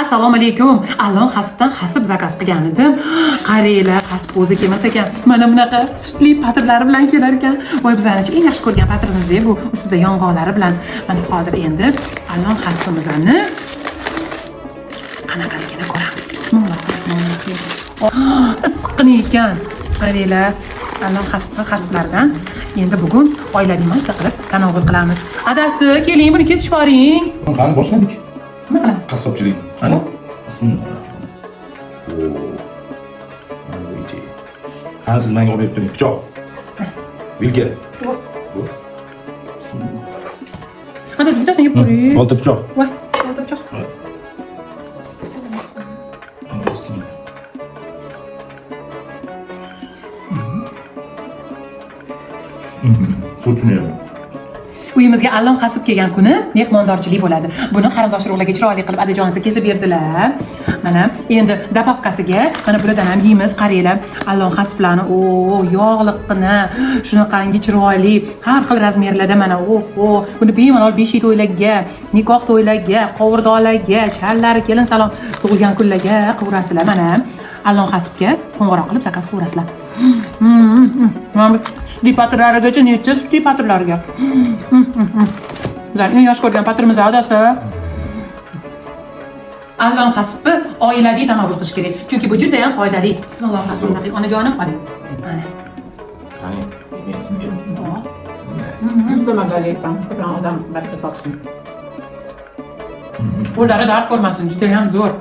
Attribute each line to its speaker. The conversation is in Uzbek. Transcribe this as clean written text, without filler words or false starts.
Speaker 1: Assalomu alaykum. Allon hasibdan hasib zakaz qilgan edim. Qaranglar, hasib o'zi kelmas ekan. Mana bunaqa sutli patirlari bilan kelar ekan. Voy, bizani eng yaxshi ko'rgan patirimiz-da bu, ustida yong'oqlari bilan. Mana hozir endi Allon hasibimizni qanaqaligini ko'ramiz. Bismillahirrohmanirrohim. Issiqqina ekan. Qaranglar, Allon hasibni hasiblardan endi bugun oilaviy mazza qilib tanovul qilamiz. Adasi, keling, buni kesib yuboring.
Speaker 2: Qani, boshladik.
Speaker 1: Nima qilamiz?
Speaker 2: Qassobchilik. Qani? Bismillah. Oo. Mana bu ichi. Qani, siz menga olib berib turing. Pichoq. Vilka. Bu. Bismillah.
Speaker 1: Adasi, bittasini yeb ko'ring.
Speaker 2: Olti pichoq.
Speaker 1: Voy, olti pichoq.
Speaker 2: Bismillah. Surtmayapman.
Speaker 1: Uyimizga Allon hasib kelgan kuni mehmondorchilik bo'ladi. Buni qarindosh urug'larga chiroyli qilib adajonisi kesib berdilar. Mana endi добавка siga mana bulardan ham yeymiz. Qaranglar, Allon hasiblarni, o, yog'liqqina, shunaqangi chiroyli, har xil размер larda mana, oho, buni bemalol beshik to'ylarga, nikoh to'ylarga, qovurdoqlarga, challari, kelin salom, tug'ilgan kunlarga qilaverasizlar. Mana Allon hasibga qo'ng'iroq qilib zakaz qilaverasizlar. Mana bu sutli patirlarigacha necha sutli patirlarga. Bizlar eng yaxshi ko'rgan patirimiz, adasi. Allon hasibni oilaviy tanovul qilish kerak. Chunki bu juda ham foydali. Bismillahirrohmanirrohim. Onajonim, oling. Mana.
Speaker 2: Qani, men sizga.
Speaker 1: Oh.
Speaker 2: Bismillah.
Speaker 1: Mazali ekan. Xudo odam baraka topsin. Qo'llari dard ko'rmasin, juda ham zo'r.